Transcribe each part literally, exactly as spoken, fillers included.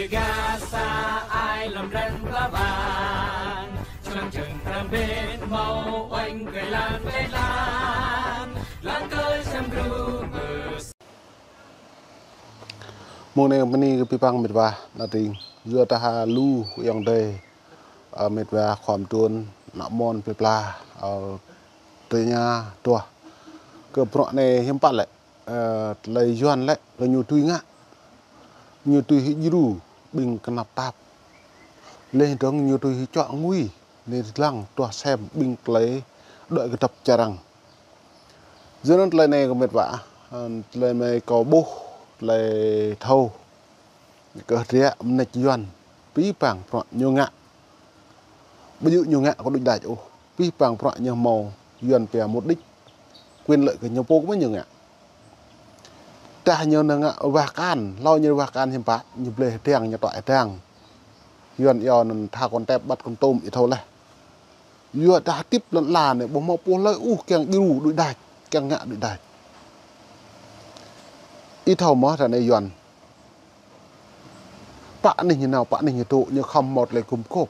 Gasa ai lăm ren pla bang, člăng čơng tram bên mâo oanh kơi lan kơi lan, lăng kơi sem gru bơs. Mông anai bơni kơ ƀing păng mĕt wa, ană tring, yua dah lu ayŏng adơi, ơ, mĕt wa khŏm tuôn, ană mon pla pla, ơ, tơña tuah. Kơ bruă anai hiư̆m pă lĕ, ơ, tơlơi Yuan lĕ, kơ ñu tui ngă. Ñu tui hĭ djru ƀing kơnăp tap. Leh dơ̆ng ñu tui hĭ čuă ngui, leh dlăng tuah sem ƀing tơlơi đuaĭ kơdŏp čar arăng. Yua anŭn tơlơi anai kơ mĕt wa, ơ, tơlơi anai kâo ƀuh, tơlơi thâo. Kơ hơdră mơneč Yuan, ƀing păng bruă ñu ngă. Ƀu djơ̆ ñu ngă kơ đôč đač ôh. Ƀing păng bruă ñu hmâo Yuan pia mục đích, quyền lợi kơ ñu pô kơ mơ̆ ñu ngă. Dah ñu nao ngă wah kan, hlâo ñu wah kan hiư̆m pă, ñu blơi hơdrăng ñu tŏ hơdrăng. Yuan iâu anŭn tha kon tep ƀăt kon tôm ih thâo laih. Yua dah hơdip lŏn ala anai, ƀu hmâo pô hlơi ôh kiăng djru đôč đač, kiăng ngă đôč đač. Ih thâo mơ̆ ră anai Yuan. Pă anih ñu nao, pă anih ñu dŏ, ñu khŏm hmâo tơlơi gum gôp.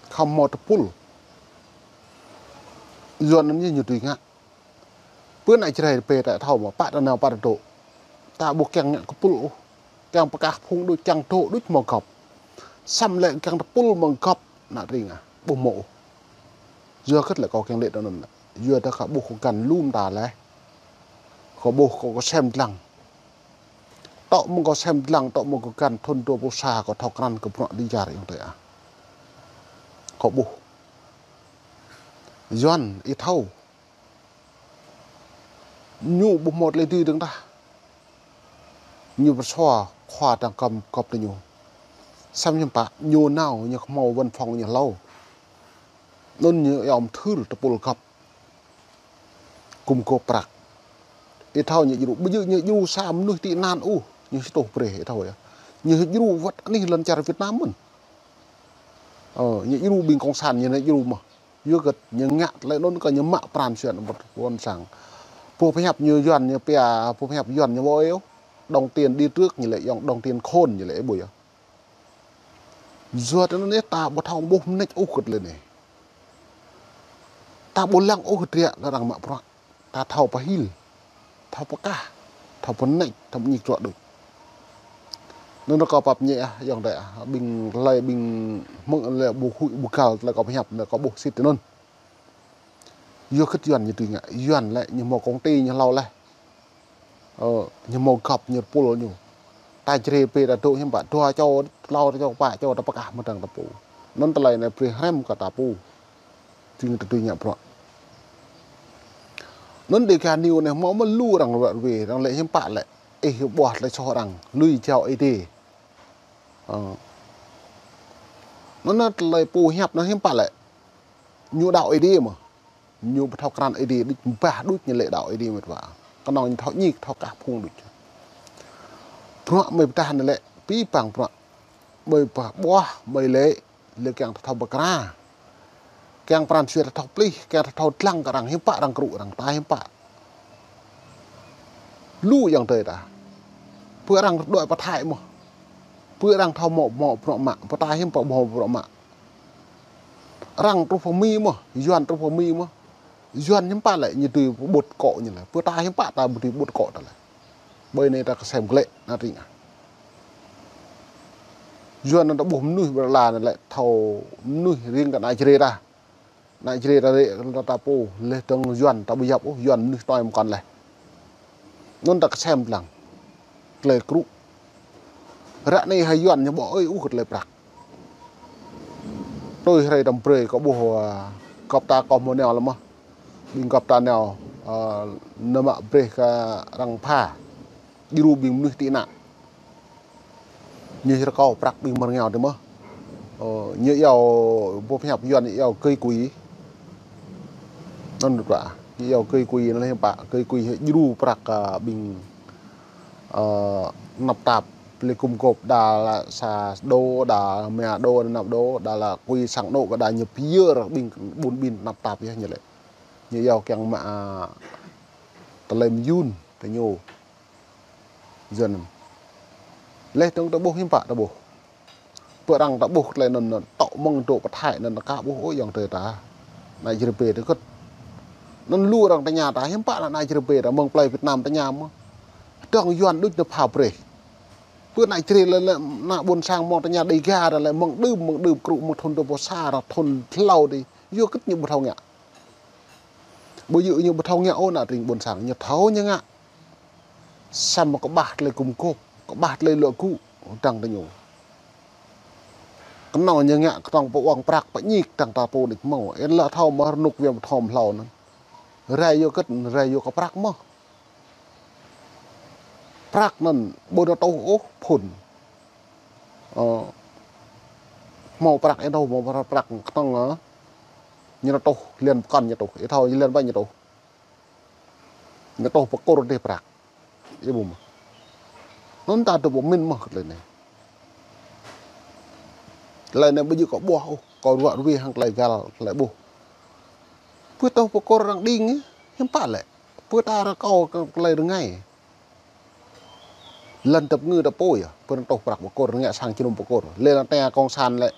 Khŏm hmâo tơpul. Yuan anŭn ñu tui ngă. Pơ ană Jrai pơ ta thâo mơ̆, pă ta nao pă ta dŏ. Ta ƀu kiăng ngă kơpul ôh. Kiăng pơkah phung đôč, kiăng dŏ đôč hmâo gŏp. Samơ̆ lĕ kiăng tơpul hmâo gŏp, ană tring ah, ƀu hmâo ôh. Yua hơget lĕ kâo kiăng laĭ tui anŭn lĕ. Yua dah kâo ƀuh kơ găn lŏm ta laih. Kâo ƀuh kâo, kâo sem dlăng. Tŏ mơ̆ng kâo sem dlăng, tŏ mơ̆ng kâo găn thŭn dua pluh sa kâo thâo krăn kơ bruă dêh čar ayŏng adơi ah. Kâo ƀuh. Yuan, ih thâo. Ñu ƀu hmâo tơlơi dưi dơ̆ng tah. Ñu pơsua khua tang kăm gŏp tơ ñu. Samơ̆ hiư̆m pă, ñu nao, ñu khŏm hmâo văn phòng ñu hlâo. Anŭn ñu iâu mơthưl tơpul gŏp. Gum gôp prăk. Ih thâo ñu djru, ƀu djơ̆ ñu djru sa mơnuih tị nạn ôh, ñu sĭ tôh brơi, ih thâo yơh. Ñu djru wơ̆t anih lŏn čar Việt Nam mơ̆n. Ơ, ñu djru ƀing cộng sản ñu nao djru mơ̆n. Yua hơget ñu ngă tơlơi anŭn kơ ñu mă pran jua ƀôn sang. Pô pơhiăp ñu Yuan ñu pia, pô pơhiăp Yuan ñu ƀu ơi ôh. Đồng tiền đi trước ñu lĕ, yŏng đồng tiền khôn ñu lĕ, ih ƀuh yơh. Yua tơ anŭn anai ta ƀu thâo ƀuh mơneč ôh hơget lĕ anai. Ta ƀu lăng ôh hơdră kơ arăng mă bruă. Ta thâo pơhil, thâo pơkah, thâo pơneč, thâo pơñik truă đôč. Anŭn kâo pap ñĕ ah, ayŏng adơi ah, ƀing tơlơi ƀing hmư̆ lĕ ƀu huĭ ƀu găl tơlơi kâo pơhiăp anai kâo ƀuh sĭt tơ anŭn. Yua hơget Yuan ñu tui ngă, Yuan lĕ ñu hmâo công ty ñu hlâo laih. Ơ, ñu hmâo gŏp ñu tơpul ñu. Ta Jrai pơ ta dŏ hiư̆m pă, dua čô, tlâo čô, pă čô, ta pơkah mơ̆ng ta pô. Anŭn tơlơi anai brơi hrăm kơ ta pô. Tui ngă, tui ngă bruă. Anŭn Dega News anai hmâo mơ̆ lu arăng ruai ruai, arăng laĭ hiư̆m pă lĕ. Ih ƀuah tơlơi soh arăng, lui jao Ơi Adai. Ơ. Anŭn tơlơi pô pơhiăp anŭn hiư̆m pă lĕ. Ñu đaŏ Ơi Adai mơ̆n. Ñu ƀu thâo krăn Ơi Adai đôč, bah đôč ñu lĕ đaŏ Ơi Adai mĕt wa. Kơnơ̆ng ñu thâo ñik, thâo kah phung đôč. Bruă mơi pơdah anai lĕ, ƀing păng bruă. Mơi pơdah ƀuah, mơi lĕ, lĕ kiăng ta thâo pơkra. Kiăng pran jua ta thâo plih, kiăng ta thâo dlăng kơ arăng hiư̆m pă arăng krŭ arăng ta hiư̆m pă. Lu ayŏng adơi ta. Pơ arăng đuaĭ pơ Thái mơ̆n. Pơ arăng thâo hmâo, hmâo bruă mă, pơ ta hiư̆m pă hmâo bruă mă. Arăng truh pơ Mi mơ̆n, Yuan truh pơ Mi mơ̆n. Yuan hiư̆m pă lĕ ñu tui ƀut kŏ ñu lĕ. Pơ ta hiư̆m pă ta ƀu tui ƀut kŏ ta lĕ. Ƀơi anai ta kơsem glaĭ, ană tring ah. Yuan anŭn ta ƀuh mơnuih ƀơi lŏn anai lĕ thâo mơnuih riêng kơ ană Jrai ta. Ană Jrai ta rĕ kơ ta pô, leh dơ̆ng Yuan ta ƀu yap ôh, Yuan mơnuih tui mơkăn laih. Anŭn ta kơsem dlăng. Tơlơi krŭ. Ră anai hă Yuan ñu ƀu ơi ôh kơ tơlơi prăk. Tui hrơi tơm brơi kâo ƀuh, ơ, gŏp ta kâo hmâo nao lăm mơ̆n. Ƀing gŏp ta nao, ơ, nao mă brơi kơ arăng pha. Djru ƀing mơnuih tị nạn. Ñu rơkâo prăk ƀing mơ̆ng rơngiao tơ mơ̆n. Ơ, ñu iâu pô pơhiăp Yuan ñu iâu gây quỹ. Anŭn ƀă, ñu iâu gây quỹ anŭn lĕ hiư̆m pă, gây quỹ djru prăk, ơ, ƀing, ơ, tơnap tap, lĕ gum gôp đa lĕ sa đô, đa rơma đô, đa năm đô, đa lĕ quỹ sang anŏ kơ đa ñu pơyơr ƀing ƀun ƀin tơnap tap yơh ñu lĕ. Ñu iâu kiăng mă, ơ, tơlơi mơyŭn, tơ ñu. Yuan. Leh dơ̆ng ta ƀuh hiư̆m pă ta ƀuh. Pơ arăng ta ƀuh tơlơi anŭn, anŭn tŏ mơ̆ng dŏ pơthai anŭn, anŭn ka ƀuh ôh ayŏng adơi ta. Ană Jrai ƀe ta kơ̆t. Anŭn lu arăng tơña ta, hiư̆m pă ană Jrai ƀe ta mơ̆ng plơi Việt Nam tơña mơ̆. Dŏng Yuan đôč anŭn pha brơi. Pơ ană Jrai lĕ, lĕ ană ƀôn sang mơ̆ng tơña Đêga ta lĕ mơ̆ng đưm, mơ̆ng đưm krŭ mơ̆ng thun dua pluh sa, thun hlâo dih. Yua kơ̆t ñu ƀu thâo ngă. Ƀu djơ̆ ñu ƀu thâo ngă ôh ană tring ƀôn sang, ñu thâo ñu ngă. Samơ̆ kơƀah tơlơi gum gôp, kơƀah tơlơi luă gŭ, dăng tơ ñu. Kơnơ̆ng ñu ngă kơtŏng pơwang prăk pơñik dăng ta pô đĭč mơ̆. Ih lă thâo mơ̆ rơnŭk wĕm thom hlâo anŭn. Rai yua kơ̆t, rai yua kơ prăk mơ̆. Prăk anŭn ƀu nao tuh ôh phŭn. Ơ, hmâo prăk ih nao tuh, hmâo prăk, prăk kơtŏng, ơ, ñu nao tuh, liăn pơkŏn ñu tuh, ih thâo liăn ƀai ñu tuh. Ñu tuh pơkôr dih prăk. Ih ƀuh mơ̆. Anŭn ta dŏ pơmĭn mơ̆ kơ tơlơi anai. Tơlơi anai ƀu djơ̆ kâo ƀuah ôh, kâo ruă ruih hăng tơlơi găl, tơlơi ƀuh. Pơ tuh pơkôr arăng đing, hiư̆m pă lĕ. Pơ ta rơkâo kơ tơlơi rơngai. Lŏn tơpơngư ta pô yơh, pơ anŭn tuh prăk pơkôr, ngă sang jơnum pơkôr. Lĕ lŏn tơngia kông san lĕ,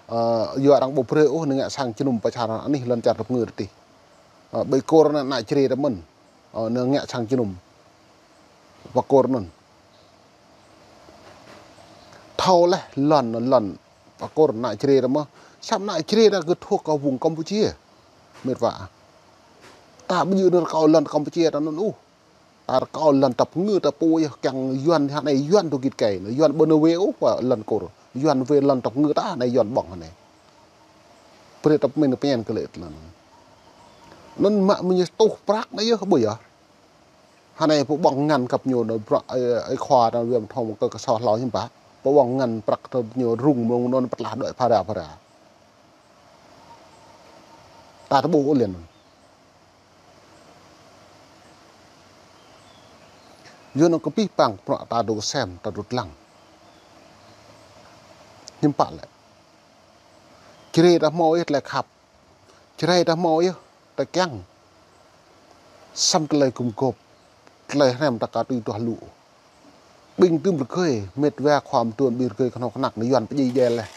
ơ, yua arăng ƀu brơi ôh, ngă sang jơnum pơčar anih lŏn čar tơpơngư ta tih. Ơ, ƀơi kôr anŭn ană Jrai ta mơ̆n. Ơ, ngă sang jơnum pơkôr anŭn. Thâo lĕ lŏn, lŏn pơkôr ană Jrai ta mơ̆. Samơ̆ ană Jrai ta kơ thuộc kơ vùng Campuchia. Mĕt wa. Ta ƀu djơ̆ nao rơkâo lŏn Campuchia ta anŭn ôh. Ta rơkâo lŏn tơpơngư ta pô yơh kiăng Yuan hă anai Yuan dŏ git gai. Yuan ƀu nao wĕ ôh pơ lŏn kôr. Yuan wĕ lŏn tơpơngư ta anai Yuan ƀơ̆ng hă anai. Brơi ta pơmĭn pơñen kơ lĕ tơlơi anŭn. Anŭn mă mơ̆ ñu tuh prăk anai yơh ƀu yơh. Hă anai pơƀơ̆ng ngăn kăp ñu nao prăk, ơ, ơ, khua ta wĕm thom kơ kơsŏ hlâo hiư̆m pă. Pơƀơ̆ng ngăn prăk ta ñu rŭng mơ̆ng anŭn pơtlah đuaĭ phara phara. Ta tơƀuh ôh liăn anŭn. Yua anŭn kơ pih pang prăk ta dŏ sem, ta dŏ lăng. Hiư̆m pă lĕ. Jrai ta hmâo ih tơlơi khăp. Jrai ta hmâo yơh, ta kiăng. Samơ̆ tơlơi gum gôp, tơlơi hrăm ta ka tui tuah lu. Ƀing tơm rơgơi, mĕt wa khua mơtuan ƀing rơgơi kơnơ̆ng kơnăk anai Yuan pơdjai djai leh.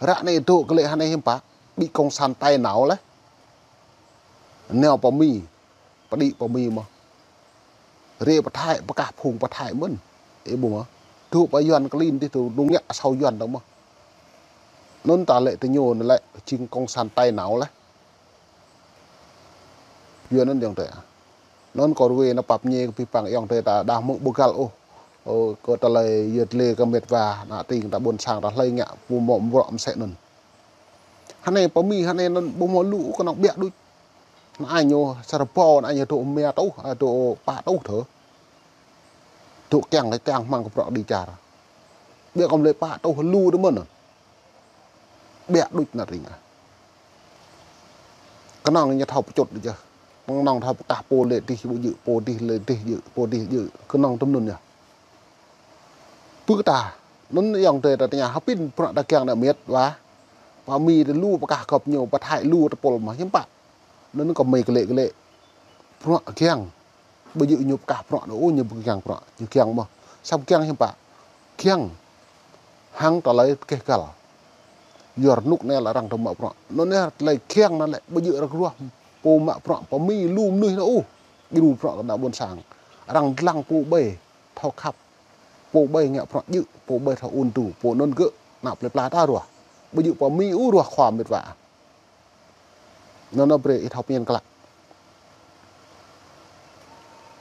Ră anai dŏ kơ lĕ hă anai hiư̆m pă, ƀing kông san tai nao leh. Nao pơ Mi, pơđĭ pơ Mi mơ̆. Rĕ pơthai, pơkah phung pơthai mơ̆n. Ih ƀuh mơ̆. Dŏ pơ Yuan klin tih dŏ, dŏ ngă asâo Yuan dŏ mơ̆. Anŭn ta lĕ tơ ñu anŭn lĕ jing kông san tai nao leh. Yua anŭn ayŏng adơi. Anŭn kâo ruai nao pap ñe kơ pih pang ayŏng adơi ta đah mơ̆ng ƀu găl ôh. Ơ, kơ tơlơi yơh tơlơi kơ mĕt wa, ană tring ta ƀôn sang ta hlơi ngă, ƀu hmâo mrŏ msĕ anŭn. Hă anai pơ Mi, hă anai anŭn ƀu hmâo lu kơnơ̆ng ƀiă đôč. Ană ai ñu sa rơbâo, ană ai ñu dŏ mia tuh, a, dŏ pă tuh thơ. Dŏ kiăng, kiăng hmăng kơ prăk đĭ čar. Ƀiă kơ mlei pă tuh lu đơ mơ̆n. Ƀiă đôč ană tring ah. Kơnơ̆ng ñu thâo pơčŭt đôč yơh. Kơnơ̆ng thâo pơkah pô lĕ dih ƀu djơ̆, pô dih lĕ dih djơ̆, pô dih djơ̆. Kơnơ̆ng tơm anŭn yơh. Pơ ta, anŭn ayŏng adơi ta tơña hơbĭn prăk ta kiăng ană mĕt wa. Pơ Mi ta lu pơkah gơ̆p ñu, pơthai lu tơpul mơ̆ hiư̆m pă. Anŭn kơ mơi kơlĕ kơlĕ. Prăk kiăng. Ƀu djơ̆ ñu pơkah prăk đôč, ñu ƀu kiăng prăk. Ñu kiăng mơ̆. Samơ̆ kiăng hiư̆m pă. Kiăng. Hăng tơlơi keh găl. Yua rơnŭk anai lĕ arăng dŏ mă prăk. Anŭn anai tơlơi kiăng anŭn lĕ ƀu djơ̆ arăng ruah. Pô mă prăk pơ Mi lu mơnuih anŭn ôh. Djru prăk kơ ană ƀôn sang. Arăng lăng pô ƀai thâo khăp. Pô ƀai ngă prăk djơ̆, pô ƀai thâo ôn tu, pô anŭn gơ̆, ană plơi pla ta ruah. Ƀu djơ̆ pơ Mi ôh ruah khua mĕt wa. Anŭn anŭn brơi ih thâo pơñen klă.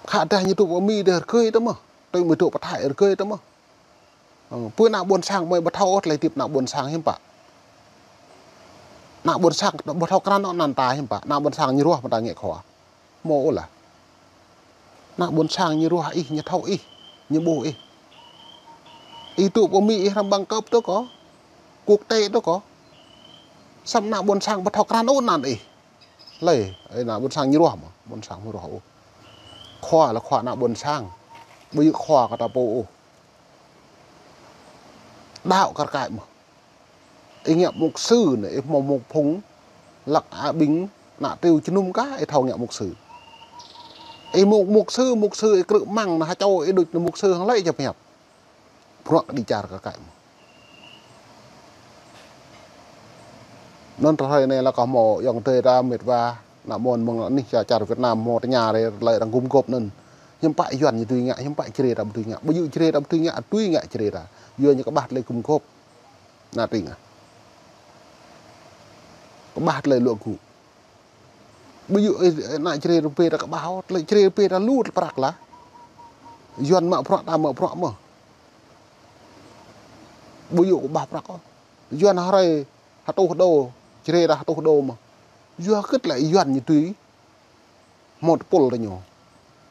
Khă dah ñu dŏ pơ Mi dêh rơgơi ta mơ̆. Tui mơi dŏ pơthai rơgơi ta mơ̆. Ơ, pơ ană ƀôn sang mơi ƀu thâo ôh tơlơi hơdip ană ƀôn sang hiư̆m pă. Ană ƀôn sang ƀu thâo krăn ôh anăn ta hiư̆m pă. Ană ƀôn sang ñu ruah mơ̆ ta ngă khua. Hmâo ôh lah. Ană ƀôn sang ñu ruah ih, ñu thâo ih, ñu ƀuh ih. Ih dŏ pơ Mi ih hrăm bằng cấp tơ kơ. Quốc tế tơ kơ. Samơ̆ ană ƀôn sang ƀu thâo krăn ôh anăn ih. Lĕ, ih ană ƀôn sang ñu ruah mơ̆, ƀôn sang ƀu ruah ôh. Khua lĕ khua ană ƀôn sang. Ƀu djơ̆ khua kơ ta pô ôh. Đaŏ kar kaĭ mơ̆. Ih ngă mục sư anai, ih hmâo mŭk phung, lăk a ƀing, ană triu jơnum kah, ih thâo ngă mục sư. Ih mŭk mục sư, mục sư ih krư̆ măng, anai ha čô ih đôč anai mục sư hăng lĕ ih čơp hiăp. Prăk đĭ čar kar kaĭ mơ̆. Anŭn tơlơi anai lĕ kâo hmâo ayŏng adơi ta met wa, ană mơnuih mơ̆ng anih čar, čar Việt Nam hmâo tơña rai tơlơi arăng gum gôp anŭn. Hiư̆m pă Yuan ñu dưi ngă, hiư̆m pă Jrai ta ƀu dưi ngă. Ƀu djơ̆ Jrai ta ƀu dưi ngă, tui ngă Jrai ta. Yua ñu kơƀah tơlơi gum gôp. Ană tring ah. Kơƀah tơlơi luă gŭ. Ƀu djơ̆, ơ, ơ, ană Jrai rơbê ta kơƀah ôh, tơlơi Jrai rơbê ta lu tơlơi prăk lah. Yuan mă bruă ta mă bruă mơ̆n. Ƀu djơ̆ kơƀah prăk ôh. Yuan hrơi hơtuh đô, Jrai ta hơtuh đô mơ̆n. Yua hơget lĕ Yuan ñu tui. Hmâo tơpul ta ñu.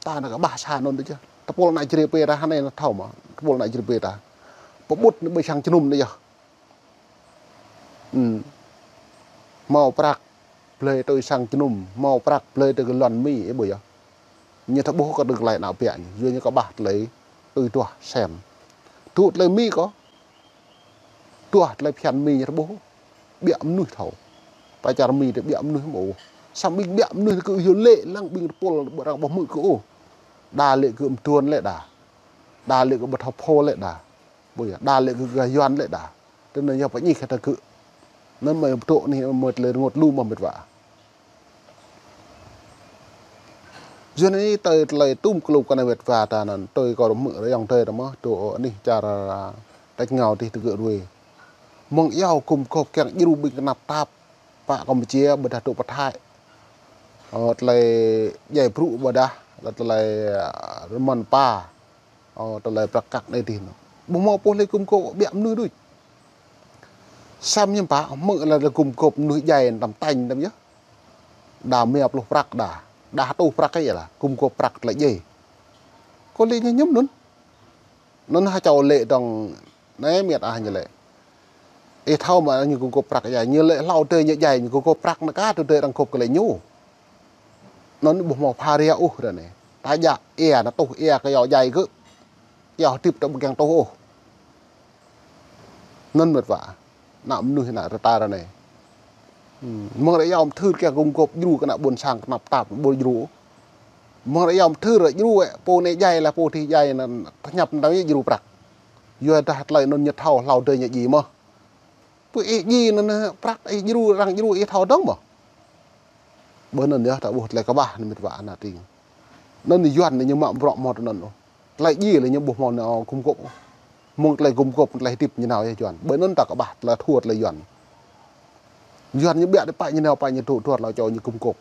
Ta anŭn kơƀah sa anŭn tơ čơ. Tơpul ană Jrai rơbê ta hơnai anŭn thâo mơ̆n. Tơpul ană Jrai rơbê ta. Pơƀut anai ƀơi sang jơnum anai yơh. Ư. Hmâo prăk blơi tui sang jơnum, hmâo prăk blơi tui kơ lŏn Mi, ih ƀuh yơh. Ñu tơƀuh kơ tơlơi ană ƀiă ñu. Yua ñu kơƀah tơlơi tui duah sem. Tŭ tơlơi Mi kơ. Duah tơlơi phiăn Mi ñu tơƀuh. Ƀiă mơnuih thâo. Ta čar Mi tơ ƀiă mơnuih mơ̆. Samơ̆ ƀing ƀiă mơnuih kơ yua lĕ lăng ƀing tơpul ƀu arăng ƀuh hmư̆ kơ ôh. Đa lĕ kơ mơtuan lĕ đa. Đa lĕ kơ ƀu thâo phô lĕ đa. Ƀuh yơh, đa lĕ kơ gah Yuan lĕ đa. Tui anŭn yơh pơñih kơ ta kơ. Anŭn mơ̆ pơtô anai mơ̆ tơlơi rơngot lu mơ̆ met wa. Yua anai tơlơi, tơlơi tum klŭp kơ anai met wa ta anŭn tui kâo rơmư̆ rơyong tơi ta mơ̆, tơ anih čar, a, tač ngao tih tơgơ̆ ruai. Mơ̆ng iâu gum gôp kiăng djru ƀing kơnap tap. Pă Kampuchia ƀôdah tŭ pơthai. Ơ, tơlơi djai brŭ ƀôdah, tơlơi, a, rơmăn pa. Ơ, tơlơi prăk kăk anai tih anŭn. Ƀu hmâo pô lĕ gum gôp ƀiă mơnuih đôč. Sem hiư̆m pă, hmư̆ lĕ gum gôp mơnuih djai tăm tañ tăm yơh. Đa mia pluh prăk đa. Đa hơtuh prăk ih lah, gum gôp prăk tơlơi djai. Kâo lĕ ñu mơñum anŭn. Anŭn hă čô lĕ dong, anai met ah ñu lĕ. Ih thâo mơ̆ ñu gum gôp prăk djai, ñu lĕ hlâo tơi ñu djai, ñu gum gôp prăk anŭn kah tơdơi arăng gôp kơ lĕ ñu. Anŭn ƀu hmâo pha ria ôh ră anai. Ta djă ia anŭn tuh ia kơ yua djai gơ̆. Yua hơdip ta ƀu kiăng tuh ôh. Anŭn met wa. Ană mơnuih ană rơta ră anai. Ư, mơ̆ng ră iâu mơthưr kiăng gum gôp djru kơ ană ƀôn sang kơnap tap ƀu djru. Mơ̆ng ră iâu mơthưr djru ĕ, pô anai djai lah pô tih djai anŭn tơñăp anŭn djru prăk. Yua dah tơlơi anŭn ñu thâo hlâo tơi ñu djai mơ̆n. Pô ih djai anŭn prăk ih djru arăng djru ih thâo dơ̆ng mơ̆n. Ƀơi anŭn yơh ta ƀuh tơlơi kơƀah anai met wa ană tring. Anŭn Yuan anai ñu mă bruă mơ̆ tơ anŭn ôh. Tơlơi djai lĕ ñu ƀu hmâo nao gum gôp ôh. Mơ̆ng tơlơi gum gôp tơlơi hơdip ñu nao yơh Yuan. Ƀơi anŭn ta kơƀah tơlơi thua tơlơi Yuan. Yuan ñu ƀiă tơ pă ñu nao pă ñu tŭ duat hlâo čô ñu gum gôp.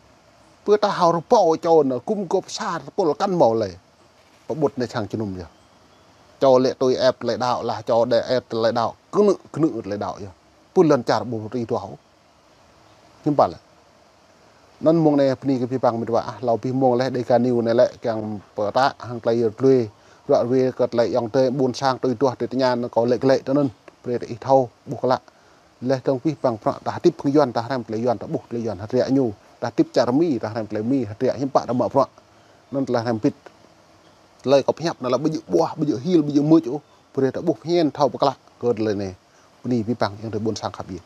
Pơ ta hao rơbâo čô anŭn gum gôp sa tơpul kăn hmâo lĕ. Pơƀut anai sang jơnum yơh. Čô lĕ tui ĕp tơlơi đaŏ lah, čô đe ĕp tơlơi đaŏ. Kơnư̆, kơnư̆ tơlơi đaŏ yơh. Pơ lŏn čar ƀu tui duah ôh. Hiư̆m pă lĕ. Anŭn mơ̆ng anai bơni kơ abih bang met wa ah, hlâo abih mơ̆ng leh Dega News anai lĕ kiăng pơtă hăng tơlơi yơr tơlơi. Ruă ruê kơ tơlơi ayŏng adơi ƀôn sang tui duah tui tơña anŭn kâo lĕ glaĭ tơ anŭn. Brơi tơ ih thâo ƀuh klă. Leh dơ̆ng abih bang bruă ta hơdip hăng Yuan ta hrăm tơlơi Yuan ta ƀuh tơlơi Yuan hơdră ñu. Ta hơdip čar Mi ta hrăm tơlơi Mi hơdră hiư̆m pă ta mă bruă. Anŭn tơlơi hrăm bit. Tơlơi kâo pơhiăp anŭn lĕ ƀu djơ̆ ƀuah, ƀu djơ̆ hil, ƀu djơ̆ mưč ôh. Brơi ta ƀuh phiăn thâo pơklă kơ tơlơi anai. Bơni abih bang ayŏng adơi ƀôn sang khăp yơh.